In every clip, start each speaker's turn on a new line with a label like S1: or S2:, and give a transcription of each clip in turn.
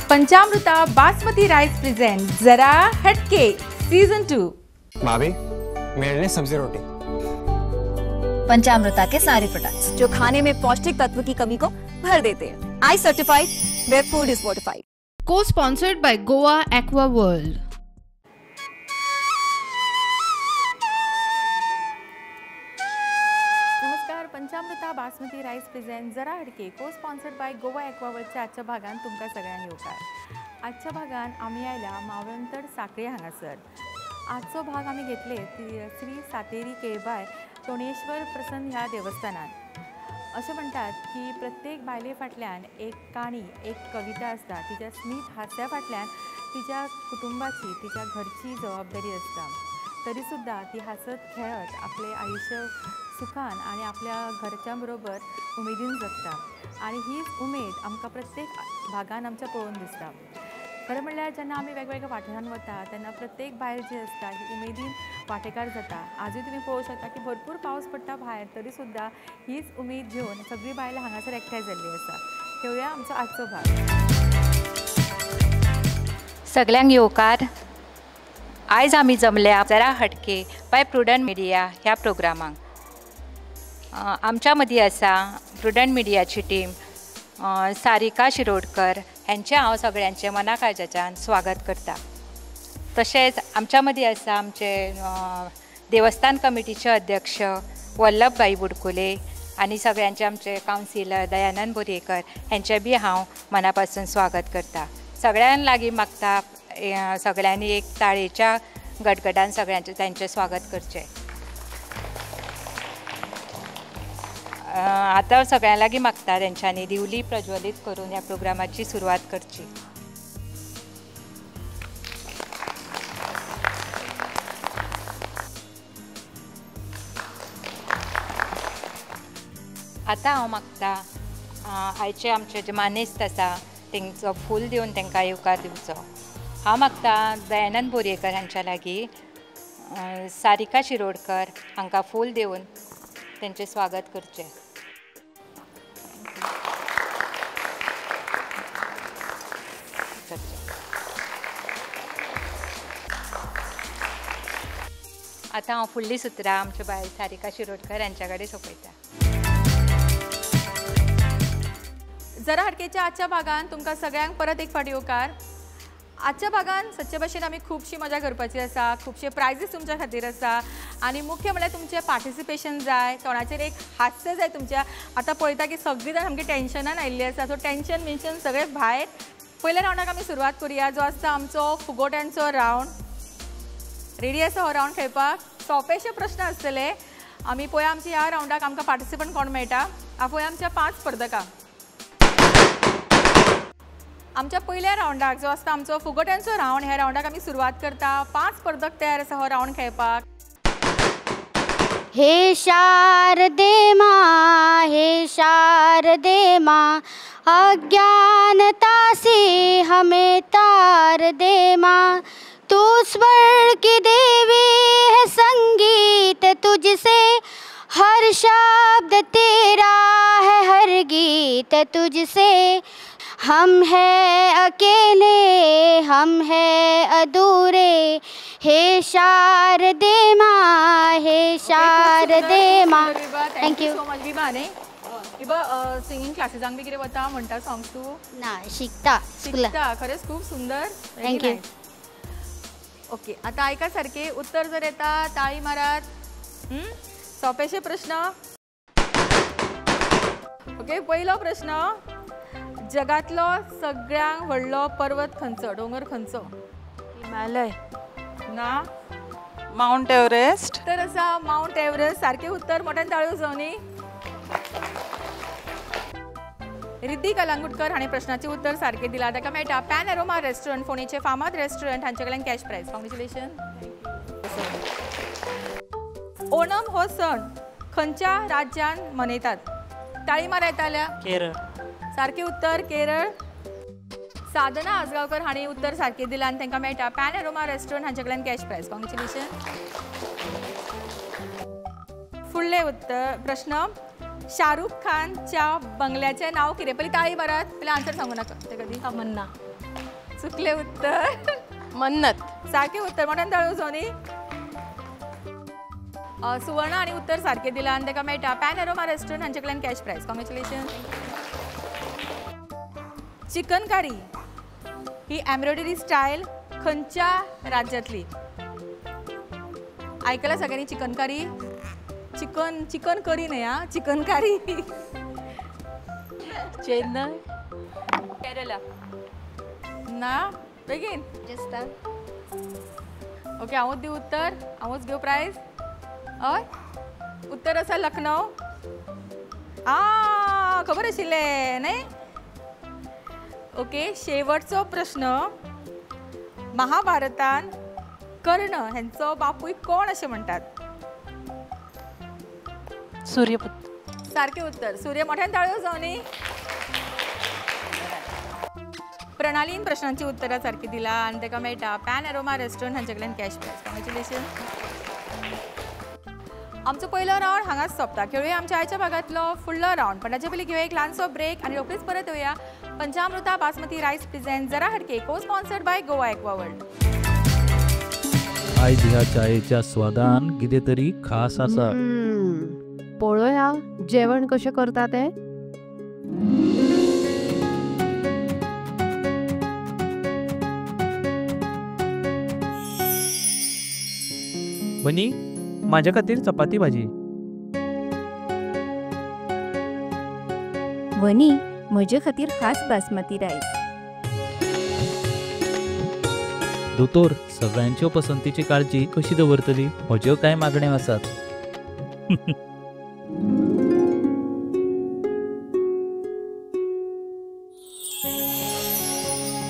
S1: पंचामृता basmati rice present Zara हटके season 2।
S2: भाभी मेरे लिए सब्जी रोटी।
S3: पंचामृता के सारे प्रोडक्ट्स जो खाने में पौष्टिक तत्व की कमी को भर देते हैं। I certified where food is fortified.
S4: Co-sponsored by Goa Aqua World.
S1: नमस्कार, पंचामृता basmati rice present Zara Hatke cosponsored by Goa aqua वर्ल्डच्या आजच्या भागान तुमकां सगळ्यांक येवकार। आजच्या भागान आमी आयल्या मावळंतर साखळी हांगासर। आजचो भाग आमी घेतले श्री सातेरी केळबाय तोणेश्वर प्रसन्न ह्या देवस्थानान। अशें म्हणटात की प्रत्येक बायले फाटल्यान एक काणी, एक कविता आसता। तिच्या स्मित हास्या फाटल्यान तिच्या कुटुंबाची, तिच्या घरची जबाबदारी आसता। तरी सुद्दां ती हांसत खेळत आपलें आयुश्य सुखान आनी आपल्या घरच्यां बरोबर उमेदीन जगता आनी हीच उमेद आमकां प्रत्येक भागान आमच्या पळोवन दिसता। खरें म्हणल्यार जेन्ना आमी वेगवेगळ्या वाठारांत वता तेन्ना प्रत्येक बायल जी आसता ही उमेदीन वांटेकार जाता। आजूय तुमी पळोवंक शकता की भरपूर पावस पडटा भायर, तरी सुद्दां हीच उमेद घेवन सगळीं बायलां हांगासर एकठांय जाल्लीं आसा। घेवया आमचो आजचो भाग।
S5: सगळ्यांक येवकार। आयज आमी जमल्या जरा हटके बाय प्रुडंट मिडिया ह्या प्रोग्रामाक। आमच्या मदीं आसा प्रुडंट मिडियाची टीम सारिका शिरोडकर हेंचें हांव सगळ्यांचें मना काळजाच्यान स्वागत करता। तशेंच आमच्या मदीं आसा आमचे देवस्थान कमिटीचे अध्यक्ष वल्लभभाई बुडकुले आनी सगळ्यांचे आमचे कावन्सिलर दयानंद बोरयेकर हेंचें बी हांव मना पासून स्वागत करता। सगळ्यां लागीं मागता सगळ्यांनी एक ताळेच्या गडगडान सगळ्यांचें तांचें स्वागत करचें। आतां सगळ्यां लागीं मागता तेंच्यांनी दिवली प्रज्वलीत करून ह्या प्रोग्रामाची सुरवात करची। आतां हांव मागता आयचे आमचे जे मानेस्त आसा तेंचो फूल दिवन तांकां येवकार दिवचो। हांव मागता दयानंद बोरयेकर हांच्या लागीं सारिका शिरोडकर हांकां फूल दिवन तेंचें स्वागत करचें। आतां हांव फुडलीं सुत्रां आमच्या बायल सारिका शिरोडकर हांच्या कडेन सोंपयता।
S1: जरा हटकेच्या आजच्या भागान तुमकां सगळ्यांक परत एक फावट येवकार। आजच्या भागान सदचे भशेन आमी खुबशी मजा करपाची आसा, खुबशे प्रायजीस तुमच्या खातीर आसा आनी मुख्य म्हणल्यार तुमचें पार्टिसिपेशन जाय, तोंडाचेर एक हास्य जाय तुमच्या। आतां पळयता की सगळीं जाण सामकी टेन्शनान आयिल्लीं आसा, सो टेन्शन मेन्शन सगळें भायर। पयल्या रावंडाक आमी सुरवात करुया, जो आसता आमचो फुगोट्यांचो रावंड। रेडी आसा हो रावंड खेळपाक? सोंपेशे प्रश्न आसतले। आमी पळोवया आमच्या ह्या रावंडाक आमकां पार्टिसिपंट कोण मेळटा। आपोवया आमच्या 5 स्पर्धकां। आमच्या पयल्या रावंडाक जो आसता आमचो फुगोट्यांचो रावंड, ह्या रावंडाक आमी सुरवात करता। 5 स्पर्धक तयार आसा हो रावंड खेळपाक।
S6: हे शारदे माँ, हे शारदे माँ, अज्ञानता से हमें तार दे माँ। तू स्वर्ग की देवी है, संगीत तुझसे, हर शब्द तेरा है, हर गीत तुझसे। हम हैं अकेले, हम हैं अधूरे, हे शारदे माँ, हे शारदे माँ।
S1: Thank you so much. Vibha न्ही, विभा सिंगींग क्लासीसांक बी कितें वता म्हणटा सॉंग्स तूं?
S6: ना, शिकता।
S1: शिकता, खरेंच खूब सुंदर।
S6: Thank you.
S1: Okay, आतां आयका सारकें उत्तर जर येता ताळी मारात। सोंपेशे प्रश्न। ओके, पयलो प्रश्न, जगांतलो सगळ्यांत व्हडलो पर्वत खंयचो, दोंगर खंयचो?
S7: हिमालय.
S1: ना.
S7: Mount Everest.
S1: तर आसा माउंट एव्हरेस्ट। सारकें उत्तर, मोठ्यान ताळयो जावं न्ही। रिद्धी कलांगुटकर हाणें प्रश्नाचें उत्तर सारकें दिलां, ताका मेळटा पॅन एरोमा रेस्टॉरंट फोंडेचें फामाद रेस्टॉरंट हांचे कडल्यान कॅश प्रायज। कॉंग्रेच्युलेशन। ओणम हो सण खंयच्या राज्यांत मनयतात? ताळी मारयताल्या?
S7: केरळ.
S1: सारकें उत्तर केरळ। साधना आजगांवकर हांणी उत्तर सारकें दिलां आनी तांकां मेळटा पॅन एरोमा रेस्टॉरंट हांचे कडल्यान कॅश प्रायज। कॉंग्रेच्युलेशन। फुडलें उत्तर प्रश्न, शाहरुख खानच्या बंगल्याचें नाव कितें? पयलीं ताळी मारात, पयलीं आन्सर सांगू नाका. ते कधी?
S7: तमन्ना.
S1: चुकलें उत्तर.
S7: मन्नत.
S1: सारकें उत्तर. मोठ्यान ताळयो जावनी. सुवर्ण आनी उत्तर सारकें दिलां आनी ताका मेळटा पॅनोरमा रेस्टॉरंट हांचे कडल्यान कॅश प्रायज. कॉंग्रेच्युलेशन. चिकनकारी ही एम्ब्रॉयडरी स्टायल खंयच्या राज्यांतली? आयकलां सगळ्यांनी चिकनकारी? चिकन चिकन करी न्हय आं, चिकनकारी.
S7: चेन्नय.
S5: केरला.
S1: ना, बेगीन.
S6: राजस्थान.
S1: ओके, हांवूच दिवं उत्तर, हांवूच घेवं प्रायज. हय, उत्तर आसा लखनौ. आ, खबर आशिल्लें न्हय? ओके, शेवटचो प्रश्न. महाभारतान कर्ण हेंचो बापूय कोण अशें म्हणटात?
S7: सूर्यपुत्र.
S1: सारकें उत्तर. सूर्य. मोठ्यान ताळयो जावनी. प्रणालीन प्रश्नांची उत्तरां सारकी दिला आनी ताका मेळटा पॅनोरमा रेस्टॉरंट हांचे कडल्यान कॅश प्रायज. कॉंग्रेच्युलेशन. आमचो पयलो रावंड हांगाच सोंपता. खेळुया आमच्या आयच्या भागांतलो फुडलो रावंड, पण ताचे पयलीं घेवया एक ल्हानसो ब्रेक आनी रोखडीच परत येवया. Panchamruta basmati rice present Zara Hatke co sponsored by Goa aqua world.
S8: आयज ह्या चायेच्या स्वादान कितें तरी खास आसा.
S4: पळोवया जेवण कशें करता तें.
S9: बनी, माझ्या खातीर चपाती भाजी.
S3: वनी, म्हजे खातीर खास बासमती रायस.
S8: दोतोर, सगळ्यांच्यो पसंतीची काळजी कशी दवरतली? म्हज्यो कांय मागण्यो आसात.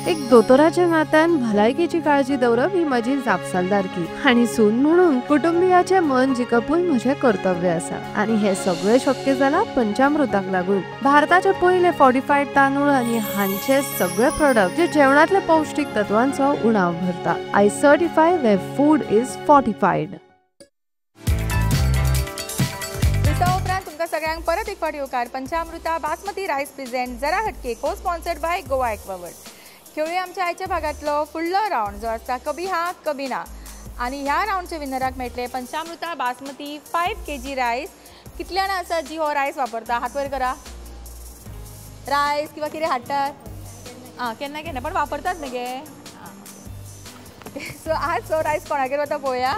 S4: एक दोतोराच्या नात्यान भलायकेची काळजी दवरप ही म्हजी जापसालदारकी आनी सून म्हणून कुटुंबियाचें मन जिखपूय म्हजें कर्तव्य आसा आनी हें सगळें शक्य जालां पंचामृताक लागून. भारताचे पयले फॉर्टिफायड तांदूळ आनी हांचे सगळे प्रोडक्ट जे जेवणांतल्या पौश्टीक तत्वांचो उणाव भरता. I certify where food is fortified.
S1: उपरांत तुमकां सगळ्यांक परत एक फावट येवकार. पंचामृता basmati rice present Zara Hatke cosponsored by Goa Aqua World. खेळुया आमच्या आयच्या भागांतलो फुडलो रावंड जो आसता कभी हा कभी ना. आनी ह्या रावंडच्या विनराक मेळटले पंचामृता बासमती 5 kg rice. कितले जाणां आसा जी हो रायस वापरता? हात वयर करा. रायस किंवा कितें हाडटात? आं, केन्ना केन्ना पण वापरतात न्ही गे. सो आज हो रायस कोणागेर वता पळोवया.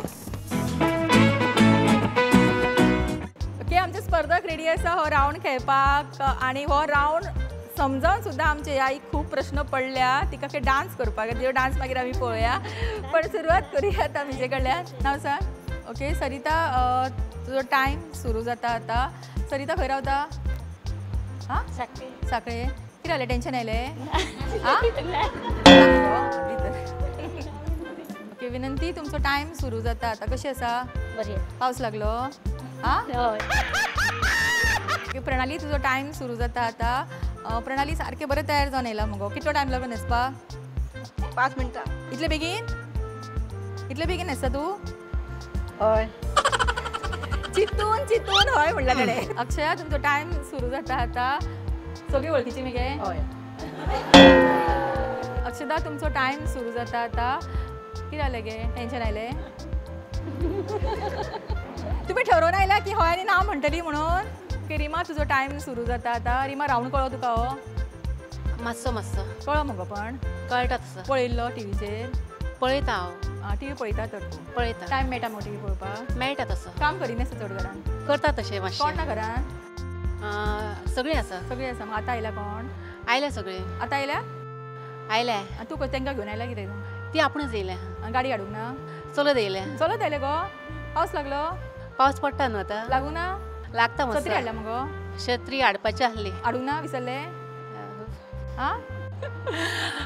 S1: ओके, आमचे स्पर्धक रेडी आसा हो रावंड खेळपाक आनी हो रावंड समजावन सुद्दां आमचे ह्या खूब प्रश्न पडल्या. तिका डांस करपाक, त्यो डांस मागीर आमी पळोवया, पण सुरवात करूया आतां म्हजे कडल्यान. नांव सांग. ओके सरिता, तुजो टायम सुरू जाता आतां. सरिता खंय रावता? आं, साखळे. कितें जालें, टेंशन आयलें? आं, ओके विनंती, तुमचो टायम सुरू जाता आतां. कशी आसा?
S6: बरी.
S1: पावस लागलो? आं, ओके प्रणाली, तुजो टायम सुरू जाता आतां. प्रणाली सारकें बरें तयार जावन येयला मुगो. कितलो टायम लागलो न्हेसपाक?
S7: 5 मिनटां.
S1: इतले बेगीन? इतले बेगीन न्हेसता तूं?
S7: हय.
S1: चितून चितून हय म्हणल्या कडेन. अक्षया, तुमचो टायम सुरू जाता आतां. सगळी वळखीची मगे?
S7: हय.
S1: अक्षदा, तुमचो टायम सुरू जाता आतां. कितें जालें गे, टेंशन आयलें? तुमी ठरोवन आयला की हय आनी ना म्हणटली म्हणून? रिमा, तुजो टायम सुरू जाता आतां. रिमा, रावंड कळ्ळो तुका हो?
S7: मातसो मातसो
S1: कळ्ळो मुगो. पण
S7: कळटा तसो.
S1: पळयल्लो टिवीचेर?
S7: पळयता हांव.
S1: टिवी पळयता तर तूं?
S7: पळयता.
S1: टायम मेळटा मुगो टिवी पळोवपाक?
S7: मेळटा तसो.
S1: काम करिनासता चड घरान?
S7: करता तशें मातशें.
S1: कोण ना घरान?
S7: सगळीं आसा.
S1: सगळीं आसा. मग आतां आयला कोण?
S7: आयल्या सगळीं.
S1: आतां आयल्या?
S7: आयल्या.
S1: तूं तांकां घेवन आयला कितें?
S7: ती आपणच येयल्या.
S1: गाडी हाडूंक ना?
S7: चलत येयल्या.
S1: चलत आयलें गो? पावस लागलो?
S7: पावस पडटा न्हू आतां.
S1: लागूं ना?
S7: लागता.
S1: छत्री हाडल्या मुगो?
S7: छत्री हाडपाची आसली.
S1: हाडूंक ना? विसरले? आं,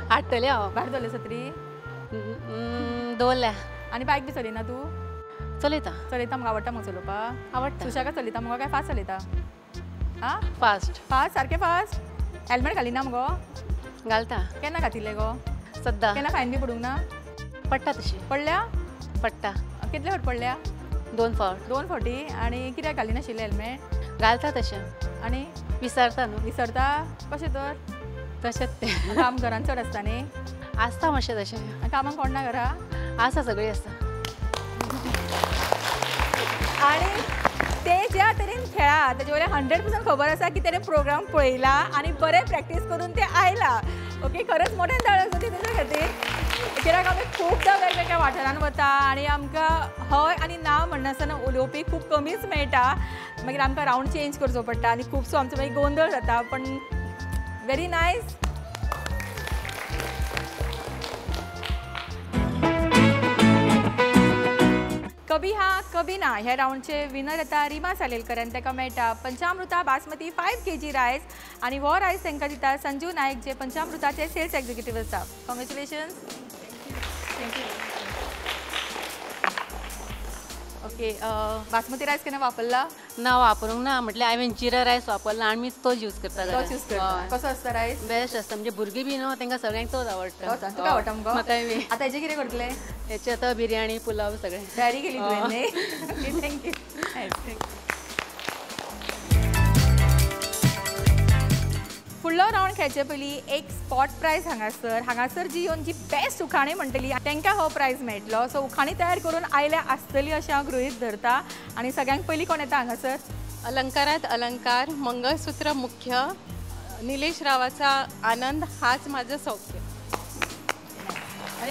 S7: हाडटलें हांव.
S1: भायर दवरले छत्री?
S7: दवरल्या.
S1: आनी बायक बी चलयना तूं?
S7: चलयता.
S1: चलयता मुगो? आवडटा मुगो चलोवपाक?
S7: आवडटा.
S1: सुशेगाद चलयता मुगो काय फास्ट चलयता? आं,
S7: फास्ट.
S1: फास्ट, सारकें फास्ट. हेल्मेट घालिना मुगो?
S7: घालता.
S1: केन्ना घातिल्लें गो?
S7: सद्दां.
S1: केन्ना फायन बी पडूंक ना?
S7: पडटा तशी.
S1: पडल्या?
S7: पडटा.
S1: कितले फावट पडल्या?
S7: 2 फावट.
S1: 2 फावटी. आनी कित्याक घालिनाशिल्लें हेल्मेट?
S7: घालता तशें.
S1: आनी
S7: विसरता न्हू.
S1: विसरता कशें तर?
S7: तशेंच तें.
S1: काम घरान चड आसता न्ही?
S7: आसता मातशें तशें.
S1: कामाक कोण ना घरा?
S7: आसा, सगळीं आसता.
S1: आनी ते ज्या तरेन खेळा तेजे वयल्यान 100% खबर आसा की तेणें प्रोग्राम पळयला आनी बरें प्रॅक्टीस करून ते आयला. ओके, खरेंच मोठ्यान ताळयो जावची तेच्या खातीर, कित्याक आमी खुबदां वेगवेगळ्या वाठारान वता आनी आमकां हय आनी ना म्हणनासतना उलोवपी खूब कमीच मेळटा. मागीर आमकां रावंड चेंज करचो पडटा आनी खुबसो आमचो मागीर गोंदळ जाता. पण व्हेरी नायस. कभी हा कभी ना ह्या रावंडचे विनर येता रिमा सालेलकर आनी ताका मेळटा पंचामृता बासमती 5 kg rice आनी हो रायस तांकां दिता संजू नायक जे पंचामृताचे सेल्स एक्झिक्युटीव आसा. Congratulations. Thank you. Okay, basmati rice केन्ना वापरला?
S7: ना, वापरूंक ना. म्हटल्यार हांवें जिरा रायस वापरला आनी मी तोच यूज करता.
S1: तोच यूज करता. कसो आसता रायस?
S7: बेस्ट आसता. म्हणजे भुरगीं बी न्हू तांकां सगळ्यांक तोच आवडटा.
S1: तुका आवडटा मुगो?
S7: म्हाकाय बी.
S1: आतां हेजें कितें करतलें?
S7: हेचे आतां बिरयानी, पुलाव सगळें
S1: तयारी केली तुवें न्ही? Thank you. फुडलो रावंड खेळचे पयलीं एक स्पॉट प्रायज हांगासर, हांगासर जी येवन जी बेस्ट उखाणें म्हणटली तांकां हो प्रायज मेळटलो. सो उखाणी तयार करून आयल्या आसतली अशें हांव गृहीत धरता. आनी सगळ्यांक पयलीं कोण येता हांगासर?
S10: अलंकारात अलंकार, मंगळसूत्र मुख्य, निलेश रावाचा आनंद हाच माझं सौख्य.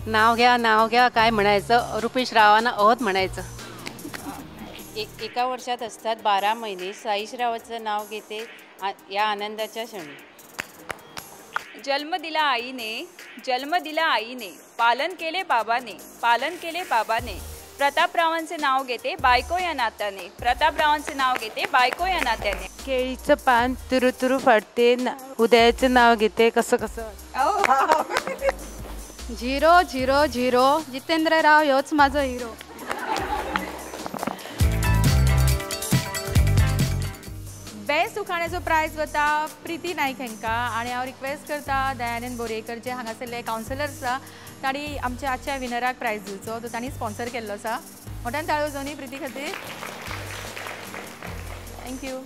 S7: नाव घ्या, नाव घ्या काय म्हणायचं? रुपेश रावांना अहोत म्हणायचं.
S5: एका वर्षात असतात 12 महिने, साईशरावाचं नाव घेते या आनंदाच्या क्षणी. जन्म दिला आईने, जन्म दिला आईने, पालन केले बाबाने, पालन केले बाबाने, प्रतापरावांचे नाव घेते बायको या नात्याने, प्रतापरावांचे नाव घेते बायको या नात्याने.
S11: केळीचं पान तुरु तुरु फाटते, उदयाचं नाव घेते कसं कसं.
S10: 0 0 0 जितेंद्र राव ह्योच माझो हिरो.
S1: बेस्ट उखाण्याचो प्रायज वता प्रिती नायक हांकां आनी हांव रिक्वेस्ट करता दयानंद बोरेकर जे हांगासरले कावन्सिलर आसा तांणी आमच्या आजच्या विनराक प्रायज दिवचो, तो तांणी स्पॉन्सर केल्लो आसा. मोठ्यान ताळयो जावनी प्रिती खातीर. Thank you.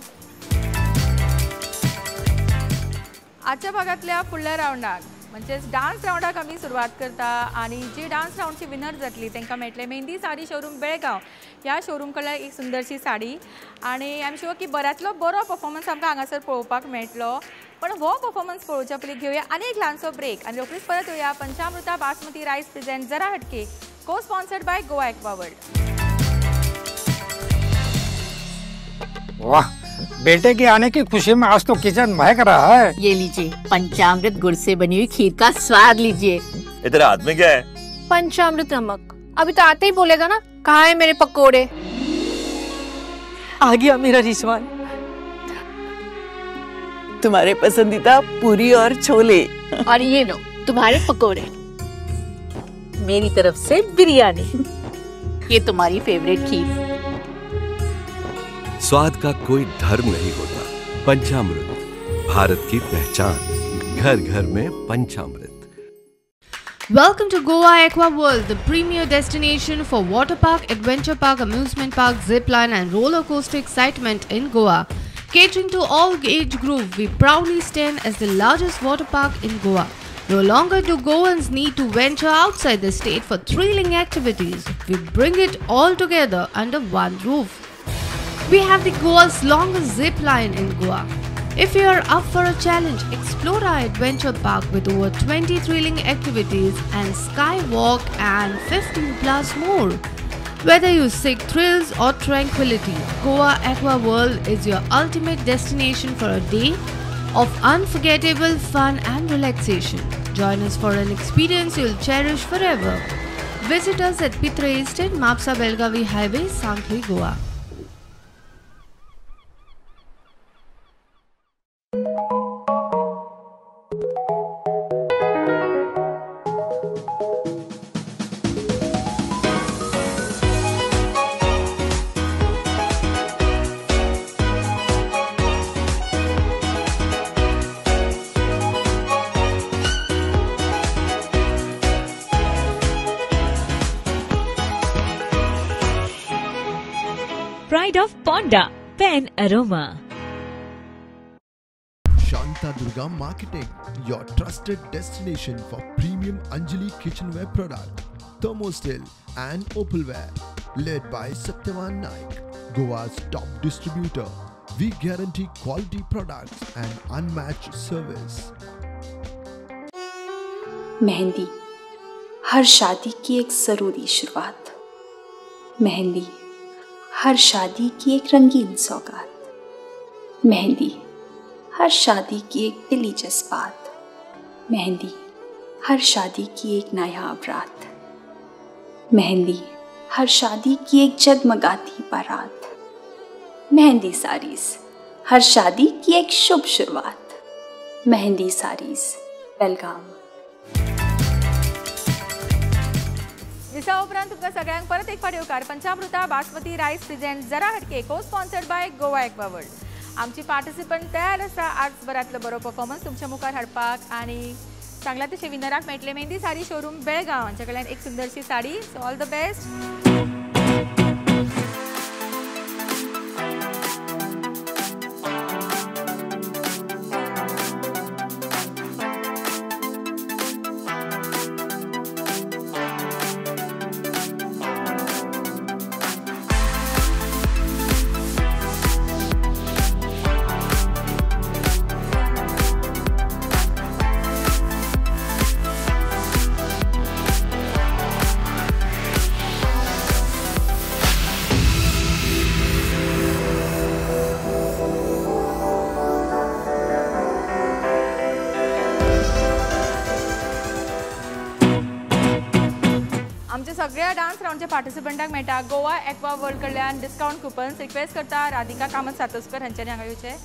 S1: आजच्या भागांतल्या फुडल्या रावंडाक म्हणजेच डान्स रावंडाक आमी सुरवात करता आनी जी डान्स रावंडची विनर जातली तांकां मेळटले मेहंदी साडी शोरूम बेळगांव ह्या शोरूम कडल्यान एक सुंदरशी साडी. आनी I am sure की बऱ्यांतलो बरो परफॉर्मन्स आमकां हांगासर पळोवपाक मेळटलो. पण हो परफॉर्मन्स पळोवच्या पयलीं घेवया आनी एक ल्हानसो ब्रेक आनी रोखडीच परत येवया Panchamruta basmati rice present Zara Hatke co sponsored by Goa aqua world.
S12: वाह, बेटे के आने की खुशी में आज तो किचन महक रहा है।
S13: ये लीजिए पंचामृत गुड़ से बनी हुई खीर का स्वाद लीजिए।
S14: इधर हाथ में क्या है?
S4: पंचामृत नमक। अभी तो आते ही बोलेगा ना, कहाँ है मेरे पकोड़े?
S15: आ गया मेरा रिजवान, तुम्हारे पसंदीदा पूरी और छोले।
S13: और ये लो तुम्हारे पकोड़े, मेरी तरफ से बिरयानी, ये तुम्हारी फेवरेट खीर।
S16: स्वाद का कोई धर्म नहीं होता। पंचामृत, भारत की पहचान, घर घर में पंचामृत।
S4: Welcome to Goa Aqua World, the premier destination for water park, adventure park, amusement park, zip line and roller coaster excitement in Goa. Catering to all age group, we proudly stand as the largest water park in Goa. No longer do Goans need to venture outside the state for thrilling activities. We bring it all together under one roof. We have the Goa's longest zip line in Goa. If you are up for a challenge, explore our adventure park with over 20 thrilling activities and skywalk and 15 plus more. Whether you seek thrills or tranquility, Goa Aqua World is your ultimate destination for a day of unforgettable fun and relaxation. Join us for an experience you'll cherish forever. Visit us at Pitre Estate, Mapsa Belgavi Highway, Sankhli, Goa.
S17: Pride of Ponda, Pen Aroma.
S14: Shantadurga Marketing, your trusted destination for premium Anjali kitchenware product, thermosteel and opalware. Led by Satyavan Naik, Goa's top distributor. We guarantee quality products and unmatched service.
S17: Mehndi हर शादी की एक ज़रूरी शुरुआत, मेहंदी हर शादी की एक रंगीन सौगात, मेहंदी हर शादी की एक दिली जज्बात, मेहंदी हर शादी की एक नायाब रात, मेहंदी हर शादी की एक जगमगाती बारात, मेहंदी साड़ीज हर शादी की एक शुभ शुरुआत, मेहंदी साड़ीज बेलगाम।
S1: दिसा उपरांत तुमकां सगळ्यांक परत एक फावट येवकार पंचामृता basmati rice present Zara Hatke cosponsored by Goa Aqua World. आमची पार्टिसिपंट तयार आसा आज बरातलो बरो परफॉर्मन्स तुमच्या मुखार हाडपाक आनी सांगला तशें विनराक मेळटले मेहंदी साडी शोरूम बेळगांव हांच्या कडल्यान एक सुंदरशी sari. So all the best. आमच्या सगळ्या डान्स राउंडच्या पार्टिसिपंटांक मेळटा गोवा एक्वा वर्ल्ड कडल्यान डिस्कावंट कुपन्स। रिक्वेस्ट करता राधिका कामत सातोस्कर हांच्यांनी हांगा येवचें।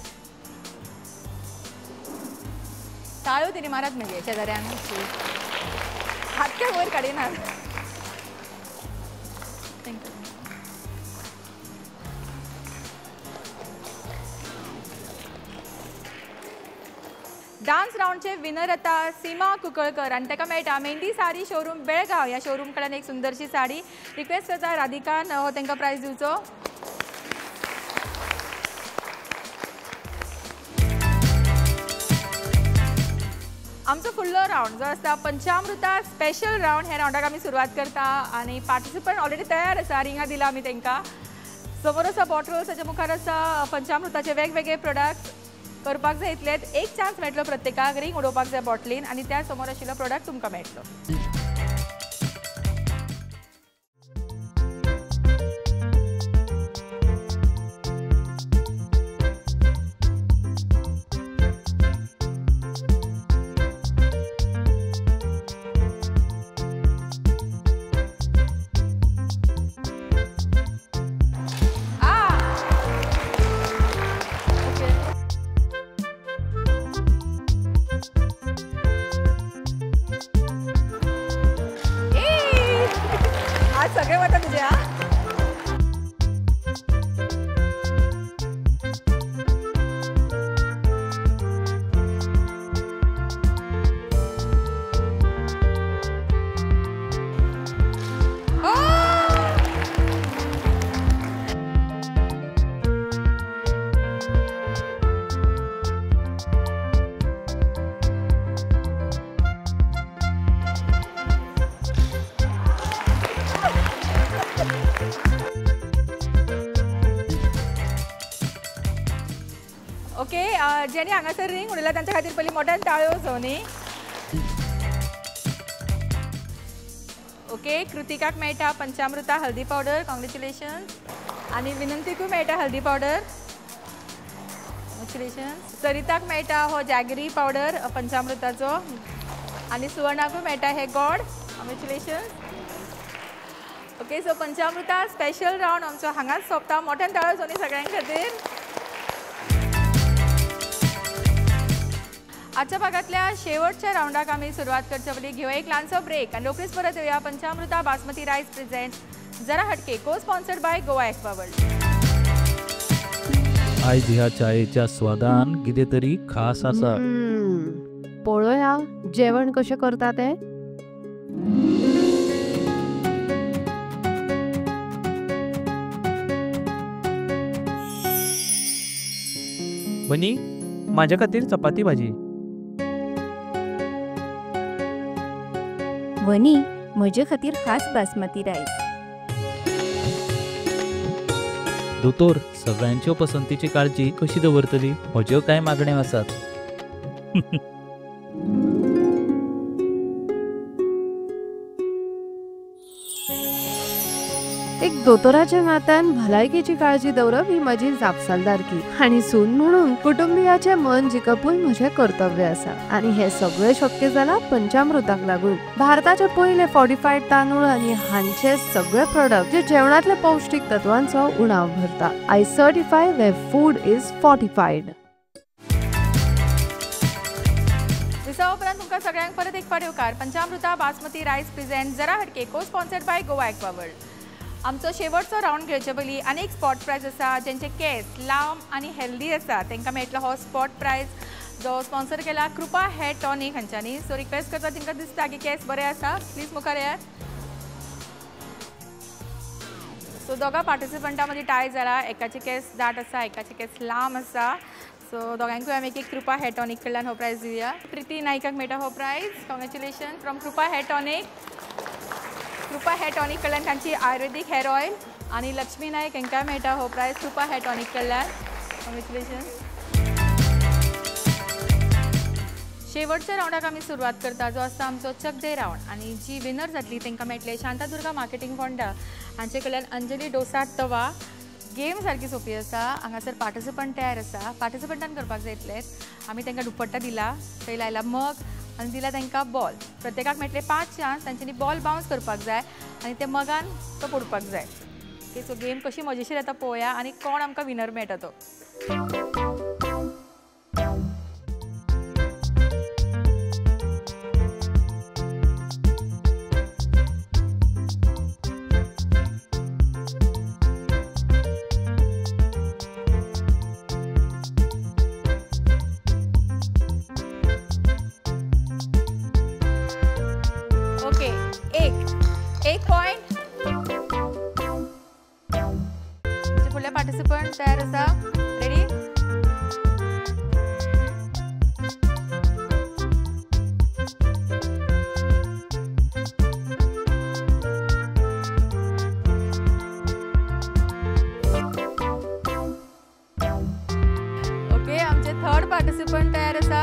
S1: ताळयो तरी मारात मगे शेजाऱ्यांक, हात काय वयर काडिनात। Thank you. Dance राउंडचे विनर आता सीमा कुकळकर आनी ताका मेळटा मेहंदी साडी शोरूम बेळगांव ह्या शोरूम कडल्यान एक सुंदरशी साडी। रिक्वेस्ट करता राधिकान हो तांकां प्रायज दिवचो। आमचो फुडलो राउंड जो आसा पंचामृता स्पेशल राउंड, ह्या राउंडाक आमी सुरवात करता आनी पार्टिसिपंट ऑलरेडी तयार आसा, रिंगां दिला आमी तांकां। समोर आसा बॉटल्स, ताच्या मुखार आसा पंचामृताचे वेगवेगळे प्रोडक्ट्स करपाक जाय इतलेच एक चान्स मेळटलो प्रत्येकाक रिंग उडोवपाक जाय बॉटलीन आनी त्या समोर आशिल्लो प्रोडक्ट तुमकां मेळटलो। सगळे वता तुझे हा। ओके, ज्यांनी हांगासर रिंग उडयला तांच्या खातीर पयलीं मोठ्यान ताळयो जावनी। ओके, कृतिकाक मेळटा पंचामृता हल्दी पावडर, कॉंग्रेच्युलेशन्स। आनी विनंतीकूय मेळटा हल्दी पावडर, कॉंग्रेच्युलेशन्स। सरिताक मेळटा हो जॅगरी पावडर पंचामृताचो आनी सुवर्णाकूय मेळटा हे गोड, congratulations. Okay, so Panchamruta special round आमचो हांगाच सोंपता। मोठ्यान ताळयो जावनी सगळ्यां खातीर। आजच्या भागातल्या शेवटच्या राउंडाक आमी सुरवात करच्या पयलीं घेवया एक ल्हानसो ब्रेक आनी रोखडीच परत येवया Panchamruta basmati rice present Zara Hatke cosponsored by Goa Aqua World.
S8: आयज ह्या चायेच्या स्वादान कितें तरी खास आसा।
S4: पळोवया जेवण कशें करता तें।
S9: बनी, म्हाज्या खातीर चपाती भाजी.
S3: वनी, म्हजे खातीर खास बासमती रायस.
S8: दोतोर, सगळ्यांच्यो पसंतीची काळजी कशी दवरतली? म्हज्यो कांय मागण्यो आसात.
S4: एक दोतोराच्या नात्यान भलायकेची काळजी दवरप ही म्हजी जापसालदारकी आनी सून म्हणून कुटुंबियाचें मन जिखपूय म्हजें कर्तव्य आसा आनी हें सगळें शक्य जालां पंचामृताक लागून. भारताचे पयले फॉर्टिफायड तांदूळ आनी हांचे सगळे प्रोडक्ट जे जेवणांतले पौश्टीक तत्वांचो उणाव भरता. I certify where food is fortified.
S1: दिसा उपरांत तुमकां सगळ्यांक परत एक फावट येवकार. पंचामृता basmati rice present Zara Hatke cosponsored by Goa एक्वावर्ल्ड. आमचो शेवटचो रावंड घेवचे पयलीं आनी एक स्पॉट प्रायज आसा जेंचे केंस लांब आनी हेल्दी आसा तांकां मेळटलो हो स्पॉट प्रायज जो स्पॉन्सर केला कृपा हेअर टॉनीक हांच्यांनी. सो रिक्वेस्ट करता तांकां दिसता की केंस बरे आसा, प्लीज मुखार येयात. सो दोगां पार्टिसिपंटां मदीं टाय जाला, एकाचे केंस दाट आसा, एकाचे केंस लांब आसा. सो दोगांकूय आमी एक कृपा हेअर टॉनीक कडल्यान हो प्रायज दिवया. प्रिती नायकाक मेळटा हो prize. Congratulation from Krupa hair tonic. Krupa hair tonic कडल्यान तांची आयुर्वेदीक हेअर ऑयल आनी लक्ष्मी नायक हांकां मेळटा हो प्रायज कृपा हेअर टॉनीक कडल्यान. कॉंग्रेच्युलेशन. शेवटच्या रावंडाक आमी सुरवात करता जो आसता आमचो चक दे रावंड आनी जी विनर जातली तांकां मेळटले शांतादुर्गा मार्केटिंग फोंडा हांचे कडल्यान अंजली डोसा तवा. गेम सारकी सोंपी आसा, हांगासर पार्टिसिपंट तयार आसा. पार्टिसिपंटान करपाक जाय इतलेंच. आमी तांकां दुपट्टा दिला, थंय लायला मग आनी दिला तांकां बॉल. प्रत्येकाक मेळटले 5 चान्स. तांच्यांनी बॉल बावन्स करपाक जाय आनी ते मगान तो पडपाक जाय. ओके, सो गेम कशी मजेशीर जाता पळोवया आनी कोण आमकां विनर मेळटा तो. एक पॉइंट. फुडले पार्टिसिपंट तयार आसा. रेडी? ओके, आमचे थर्ड पार्टिसिपंट तयार आसा.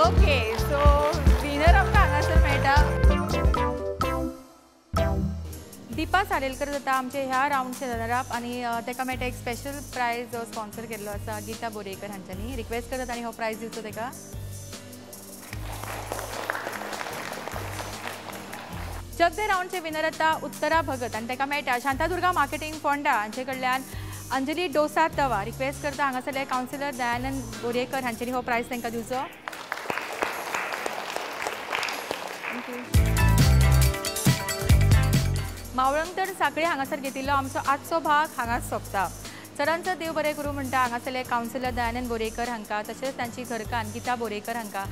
S1: ओके, सो विनर आमकां हांगासर मेळटा. दीपा सालेलकर जाता आमचे ह्या रावंडचे रनर-अप आनी ताका मेळटा एक स्पेशल प्रायज जो स्पॉन्सर केल्लो आसा गीता बोरेकर हांच्यांनी. रिक्वेस्ट करतात आनी हो प्रायज दिवचो ताका. चक दे रावंडचे विनर जाता उत्तरा भगत आनी ताका मेळटा शांतादुर्गा मार्केटिंग फोंडा हांचे कडल्यान अंजली डोसा तवा. रिक्वेस्ट करता हांगासरले कावन्सिलर दयानंद बोरेकर हांच्यांनी हो प्रायज तांकां दिवचो. मावळंगतर साखळी हांगासर घेतिल्लो आमचो आजचो भाग हांगाच सोंपता. सरांचो देव बरें करूं म्हणटा हांगासरले कावन्सिलर दयानंद बोरेकर हांकां, तशेंच तांची घरकान्न गीता बोरेकर हांकां,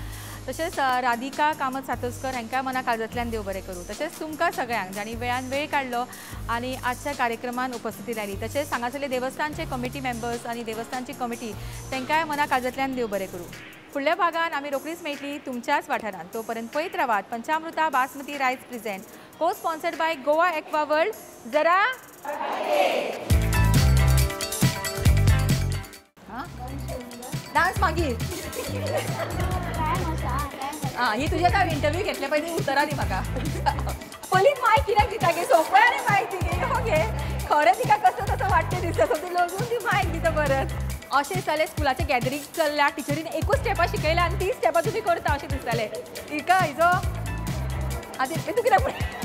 S1: तशेंच राधिका कामत सातोस्कर हांकां मना काळजांतल्यान देव बरें करूं. तशेंच तुमकां सगळ्यांक जांणी वेळान वेळ काडलो आनी आजच्या कार्यक्रमान उपस्थिती लायली. तशेंच हांगासरले देवस्थानचे कमिटी मेंबर्स आनी देवस्थानची कमिटी तांकांय मना काळजांतल्यान देव बरें करूं. फुडल्या भागान आमी रोखडीच मेळटली तुमच्याच वाठारांत. तोपर्यंत पळयत रावात Panchamruta basmati rice present co sponsored by Goa aqua world. जरा डान्स मागीर आं ही तुज्या हांव इंटरव्यू घेतले पयलीं उतरां दी म्हाका. पयलींच मायक कित्याक दिता गे? सोंपें आनी मायक दी गे. गे खरें तिका कसो तसो वाटतें दिसता, सो ती लगून ती मायक दिता परत. अशें दिसतालें स्कुलाचें गॅदरींग चल्ल्या, टिचरीन एकूच स्टेपां शिकयल्या आनी ती स्टेपां तुमी करता अशें दिसतालें. हिका हिजो आदी तूं कित्याक